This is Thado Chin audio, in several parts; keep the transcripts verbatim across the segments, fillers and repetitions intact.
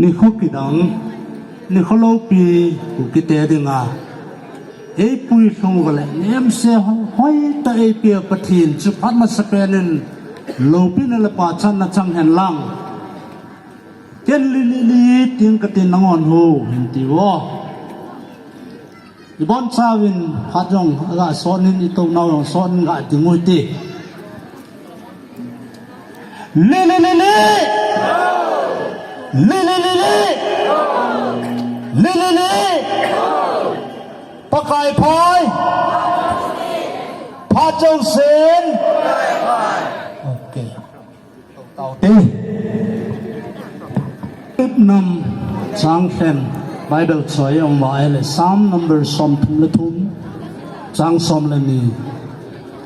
Nikho kidang, nikho loupi, Kukite dinga eipui lhung uva le nemse hoitah eipeh Pathen chu phat masapen in loupina le pachatna chang hen lang. Ken li li li tin kati nanghon ho hin ti vo. Ibonchauvin phat jong aga sot in, itounau jong sot in ga ding u hite. Li li li li. Li li li li. Li li li. Pakai pha. Phat jousen. Okay. Taute. Ipnam chang lhen Bible choi ong va ele Psalm number som thum le thum, chang som le ni.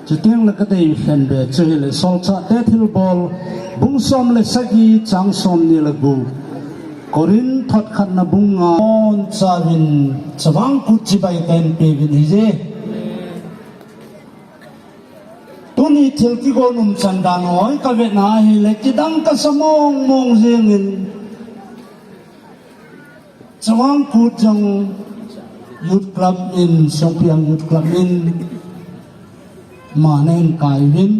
Chuteng le kadei lhen be chu hile Solchahte Thilbol bung som le sagi chang som ni le gup. Korin thot khatna bung nga. Ibonchauvin chavang kut chibai kahin peuvin ahije. Tuni thil kigon umchan dan hoi kavetna ahile kidang kasa mong mong jengin. Chavang kut jong Youth Club in, Songpiang Youth Club in, mana in kaivin.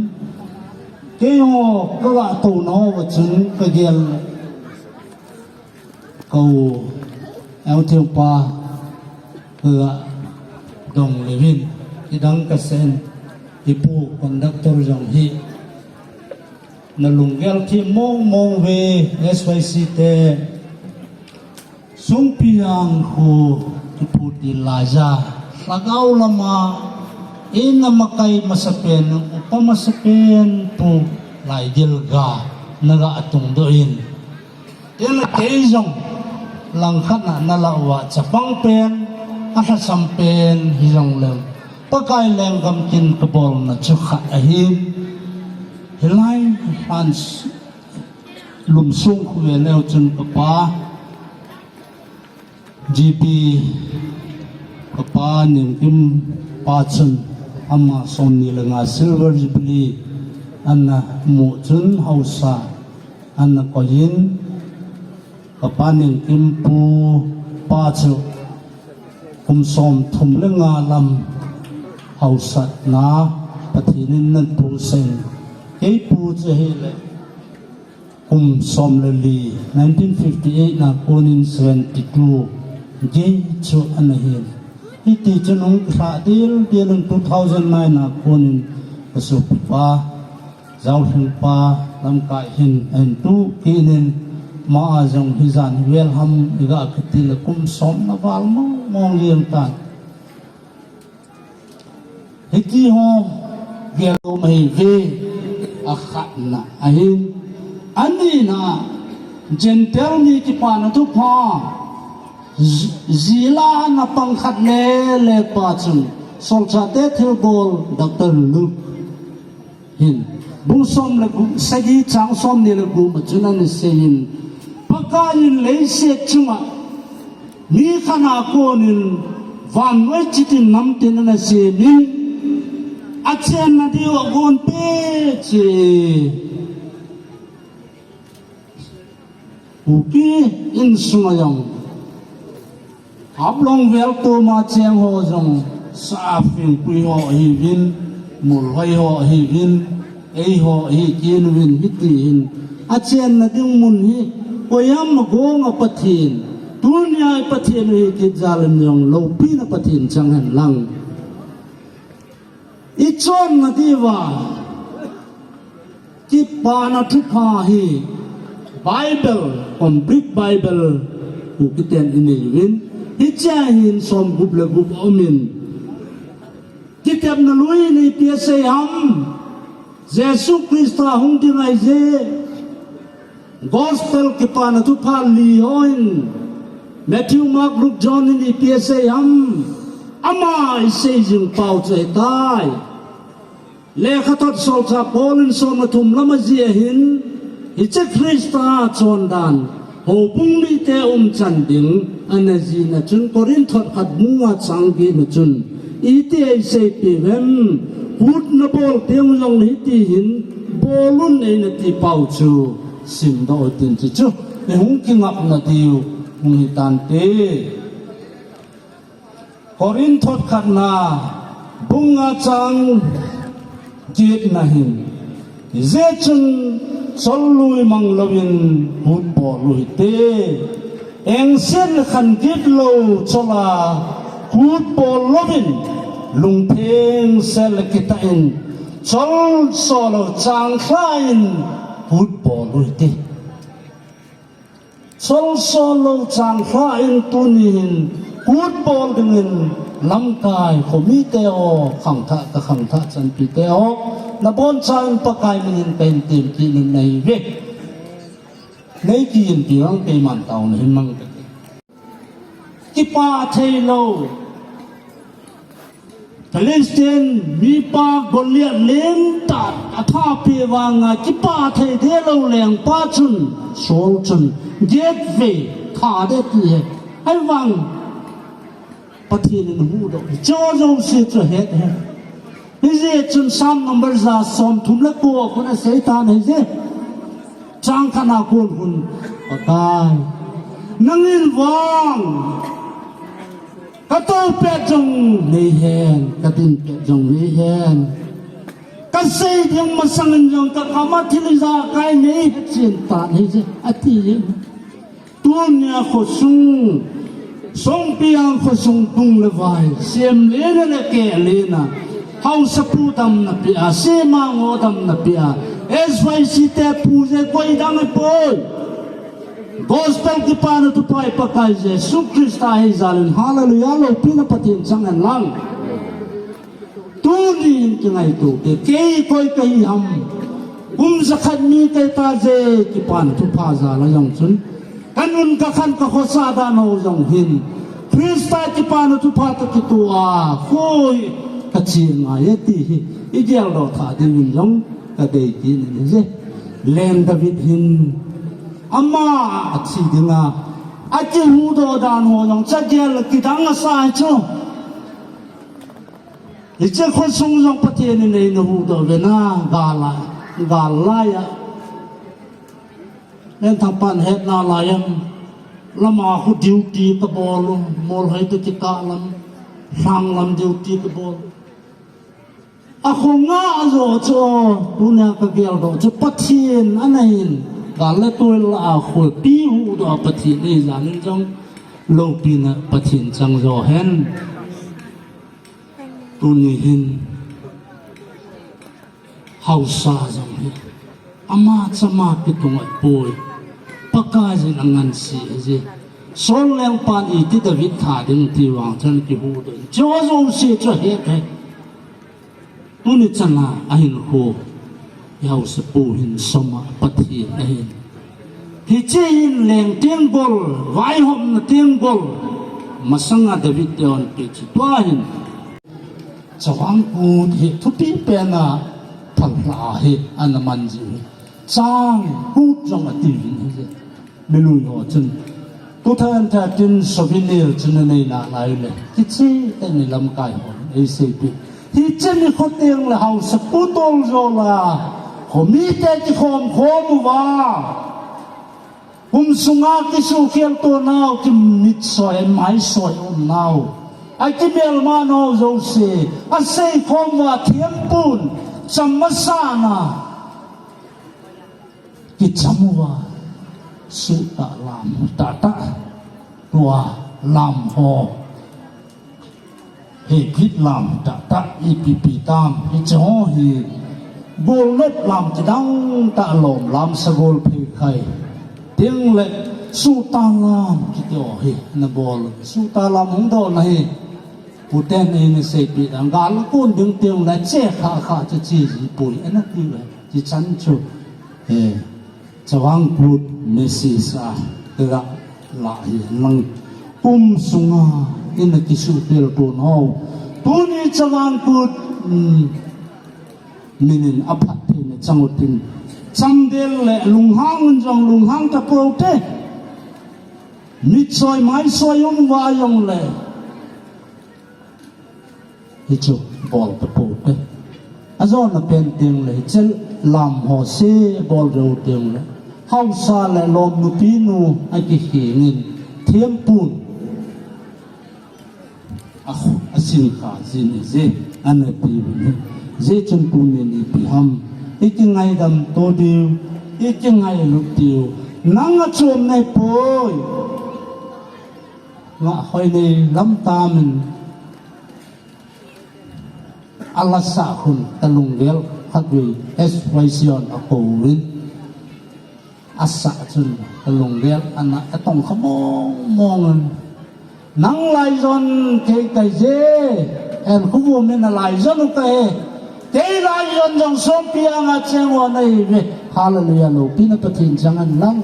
Keiho kaga touna uva chun kagel. Ka u, Eutheo pa, ka dong levin, kidang kasen, ipu conductor jong hi. Na lunggel thim mong mong ve, S Y C te, Songpiang khu, ipu ti laija, lhagao lama, ina makai masapen, upa masapen, pu, laigil ga, naga atung doh in. Tela kei jong langkhat na nalah uva chapang pen, alhasam pen hijongleng Pakai lenggam kin kabolna chu khat ahin. Hilai han lumsung khu ve leu chun kapa G P kapa Ningkim pa chun ama somni le nga Silver Jubilee ana mu chun haosa ana koiyin, kapa Ningkim pu pa chu kum somthum le nga lam haosatna Pathen in natoh sah in, kei pu chu hile kum som le li, nineteen fifty-eight na konin seventy-two gei chu ana hin. Hiti chun hung kilhah dildil in two thousand nine na konin ka sopipa Jaolhingpa lamkai hin ahin tuh kit in, ama jong hijan hivel ham iga kiti le kum som na val mong mong jeng tan. Hiti ho gel lou mai ve, akhatna ahin. Anina, Gentile mi kipana thupha, j-, jila na pang khat le le pa chun, Solchahte Thilbol, Doctor Luke hin, bung som le gu-, sagi chang som ni le gup ma chun ana seiyin, Pakai in leiset chunga mi khat a konin vannoi chitin namtin ana semin, achenna diu agon peh che. Kuki insunga jong, Haflong vel toma cheng ho jong, sa a fingpui ho ahiuvin, mulhoi ho ahiuvin, eiho ahi kit uvin, hiti hin achenna ding mun hi, koiham a gonga Pathen, tunia i Pathen u hi kit jal in jong loupina Pathen chang hen lang. I chonna diuva kipana thupha hi Bible, complete Bible, Kukiten inei uvin. Hichea hin som gup le gup aumin. Kitepna lui in ipi asei ham. Jesu Christa hung ding ahije. Gospel kipana thupha li ho in, Matthew, Mark, Luke, John in ipi asei ham. Ama isei jing pau chu ahitai. Lekhathot Solchah Paul in som le thum lam ajih ahin, hiche Christa chondan, houbung mite umchan ding, ana jihna chun Corinth thot khat bung nga chang get na chun, iti eiseipi uvem, Kut nabol teng jong hiti hin bol un eina ti pau chu simdoh u tin, chuchu i hung kingapna diu hung hitante. Korinth thot khatna bung nga chang getna hin, hijeh chun chol lui mang louvin kut bol u hite. Engset le khan gitlou chol a kut bol louvin, lungtheng sel le kitah in, chol so lou changlhah in kut bol u hite. Chol so lou changlhah in tuni hin kut bol dingin lamkai, khomite ho, khangthah, ka khangthah chanpite ho, nabonchauvin Pakai minin kahin temkit in ahiuve. Nei kiinpi vang keiman taona hin mang kate. Kipah theilou Philistine mipa Goliath lentah a thapeh vanga kipah thei dehlou lengpa chun, Saul chun, Gath vei tha de ti ahi. Ahivang Pathen in ahuhdoh, hiche jouse chu ahet ahi. Hijeh chun Psalm number ja somthum le ko a khun aseitan ahije. Chang khatna kon khun, Pakai, nangin vang katou pet jong neihen, kadin pet jong neihen, kasei ding masangin jong kakham a thil ijakai neihetchen tan ahije, ati jin. Tunia khosung, Songpijang khosung tung le vai, semlena le kehlena, haosapu damna pea, Semango damna pea, S Y C te pu je koi dang ahipoi. Gospel kipana thupha hi Pakai Jesu Christa ahi jal in, hallelujah, loupina Pathen chang hen lang. Tuni hin kingaito te, kei koi kahi ham? Kum jakhat mi kahi taje, kipana thupha jal a jong chun, kanun kakhan kakhosa dan ho jong hin, Christa kipana thupha toh kitoh a, koi kache ngai e ti hi igeldoh thah diuvin jong kadei kit in ahije. Leng David hin ama athi dinga akihuhdoh dan ho jong chu agel kidang asa ahi chu. Hiche khosung jong Pathen in eina huhdoh uve na, gal a, gal lai a. Lenthangpan hetna lai a, lama khu duty kabol u, Molhoi toh kikah lam, lhang lam duty kabol u. Akho nga ajo chu, tunia kageldoh chu Pathen ana hin, gal le tol lah a khopi huhdoh a Pathen ahi jal in jong, loupina Pathen chang jo hen. Tuni hin haosa jong hi ama chama kitung ahipoi, Pakaiyin angansei ahije. Saul lengpan iti David tha ding ti vang chan kihuhdoh in, hiche jouse chu ahet ahi. Tuni chana ahinkho, i haosapu hin soma Pathen ahin. Hiche hin leng tenggol, vaihomna tenggol, masanga David te hon peh chu tua hin. Chavang Kut hi thupi pen a phalhah hi ana man jiu hi. Chang Kut jong atiuvin ahije. Milui ho chun two thousand thirteen souvenir chu nanei nalai ule, kicheh tah in lamkai hon eiseipeh. Hiche nikho teng le haosapu toljol a khomite kikhom khom uva, kum sunga kisuhkhel to nau, kimitsoi maisoi umnau, akimelma nau jouse aseikhom uva, thempun cham masana kicham uva, suhtah lam tahtah, tua lam ho, hepit lam tahtah, ipi ipi tam, hiche ho hi golnop lam kidang tah, lom lam, sagol, pheikhai, teng le suhtah lam kiti ho hi nabol, suhtah lam hung dol na hi. Puten eina seipeh dan, gal kon ding teng le che kha kha chu che ji poi ana ti le, hichan chu, eh, Chavang Kut message a, kala lah hi lang, kum sunga ina kisuhkhel to nau, tuni Chavang Kut, um, minin aphattheina chang utin, chamdel le lunghang un jong lunghang tapou te, mitsoi maisoi um uva jong le, hichu bol tapou te. Ajona pen teng le, hiche lam ho se bol jou teng le, haosa le lom nupi nu akikheng in, thempun a, asin kha jin e je, ana ti uvin ahi. Hijeh chun tunin ipi ham, ikingaidam to diu, ikingailut diu, nang achom nei poi. Ngah hoi nei lam tamin, alasa khun kalunggel khatvei S Y C hon akouvin. Asa chun kalunggel ana katongkha mong mong in. Nang laijon kei kahi je, en khu bu min a laijon u kahi. Kei laijon jong songpi anga cheng u nahi ve. Hallelujah, loupina Pathen chang hen lang.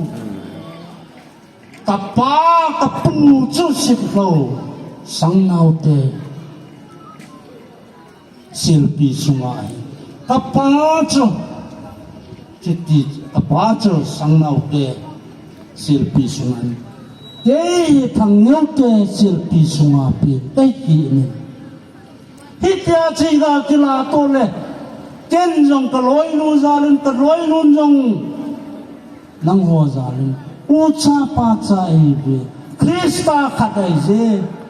Kapa, kapu chu sip lou, sangnaote silpi sunga ahi. Kapa chu, chiti, kapa chu sangnaote silpi sunga ahi. Kei hi Thangneote silpi sunga pi, kei hi ni. Hitia chu iga kila to le, ken jong kaloinu jalin, kaloinu jong nangho jalin. Ucha pacha eive. Christa khat ahi je,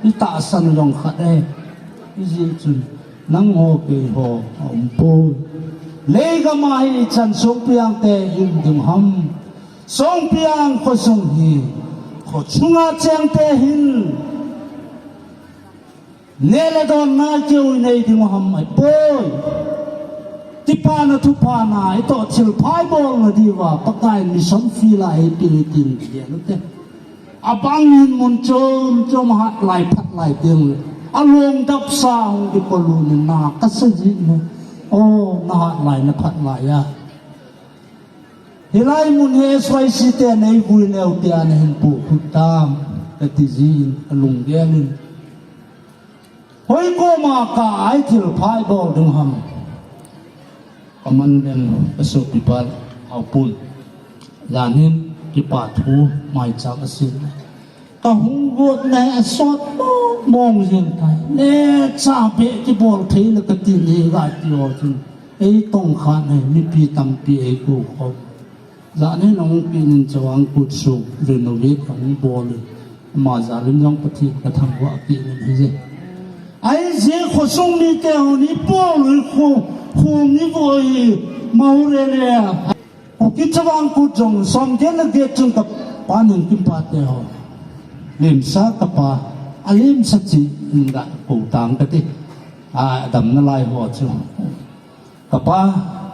itahsan jong khat ahi. Hijeh chun, nangho keiho aumpoi. Leigam a hi ichan Songpiang te hi um ding ham. Songpiang khosung hi, khosunga chengte hin neh le donna keu inei ding u ham ahipoi. Kipana thuphana, itoh thilpha ibolna diuva, Pakai mission field a eipeh e tin kigel ute. Abang in mun chom chom hat lai phat lai teng le, along dapsa hung kipolut in na kasa jin e. O, nahat lai naphat lai a, hilai mun hi S Y C te neivui leu tia nahin pokhut tam, kati jin, alunggel in. Hoi koma ka ai thilpha ibol ding ham. Kaman len kasopipa Haopun. Jan hin kipa thu maicham asin. Kahung got na hi asot mong mong jeng tai. Neocha beh kibol thei le kati ni ga ti ho chun. Eitongkhan e, mipi tampi eikou khom. Jan hin ahung kit in Chavang Kut sung renovate ahung bol in. Ama jalin jong Pathen kathangvah kit in ahije. Ahije khosung mite hon ibol u khu, khu ni vo hi, mau re le. Kuki Chavang Kut jong somget le get chun kapan in kipa te ho. Lemsa kapa, alemsa chi in ga kou tang kati. A, adamna lai ho chu. Kapa,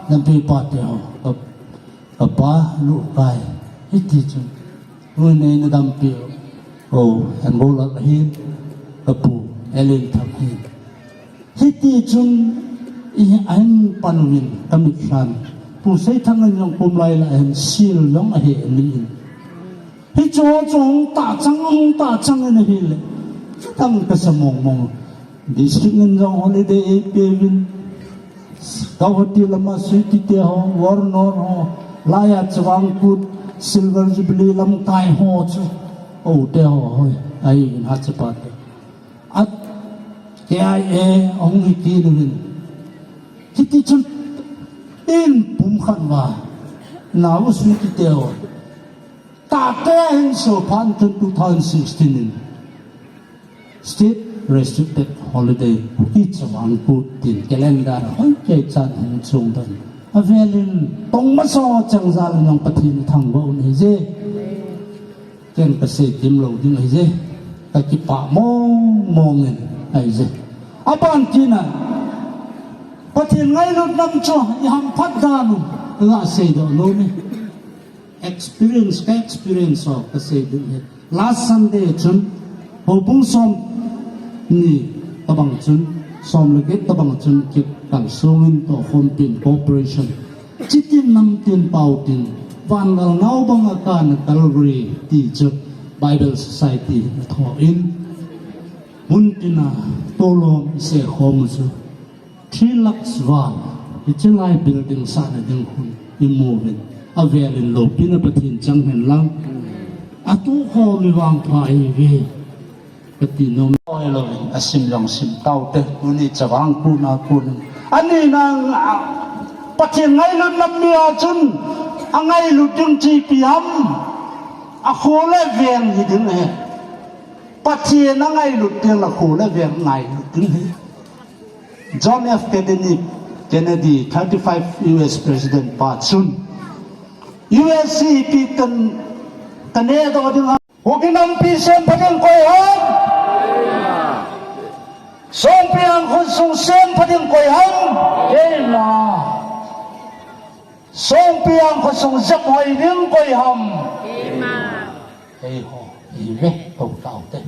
dampi pa te ho. Ka, kapa, lukai. Hiti chun. Tuni nei nadampi u. Ko, Henbolal ahin. Kapu, Ellen Thang ahin. Hiti chun, i, ahin pan uvin, kamit lhan. Pu Seithang in jong kum lai la ahin, sil jong ahe ni in. Hichu ho chu hung tah chang, hung tah chang in ahile. Chutang kasa mong mong. District in jong holiday eipe uvin. Guwahati lama Sweety te ho, Warnor ho, laiya Chavang Kut, Silver Jubilee lamkai ho chu. O te ho, hoi, ahin ha chapa te. At K I A ahung hi kit uvin. Hiti chun in pum khat uva. Nao Sweety te ho. Tate ahin so phat chun two thousand sixteen in. State restricted holiday, Kuki Chavang Kut tin calendar, hoi kei chan hung chung dan. Avelin, tong masa chang jal in jong Pathen thangvah u ahije. Ken kasei kim lou ding ahije. Kakipah mong mong in ahije. Aban tina, Pathen ngailut nam chu, i hamphat dan u, la seidoh lou ni. Experience, ka experience ho kasei ding ahi. Last Sunday chun, houbung som ni tabang chun, som le get tabang chun, kikal sungin tohkhompi in cooperation. Chitin namtin pautin, vangal nao banga kana Calvary ti chu Bible Society in athoh in. Mun tina tolom isei khom u chu. Three lakhs val, hiche lai building sahna ding khun, imu uvin, avelin loupina Pathen chang hen lang. Atuh ho mi vangpha ahiuve, kati nom. Oi louvin, asim jong sim taute, tuni Chavang Kut na Kut in, Ani nang, a, Pathen ngailutna mi a chun, angailut ding chu ipi ham, akho le veng hi ding ahi. Pathen angailut ding le kho le veng ngailut ding ahi. John F Kennedy, Kennedy, thirty-five U S President pa chun, U S hi ipi tan, tane do ding ham. Kuki nampi sem pha ding koi ham. Songpijang khunsung sem pha ding koi ham. Keima. Songpijang khunsung jep hoi ding koi ham. Keima. Eiho, ive, to tao te.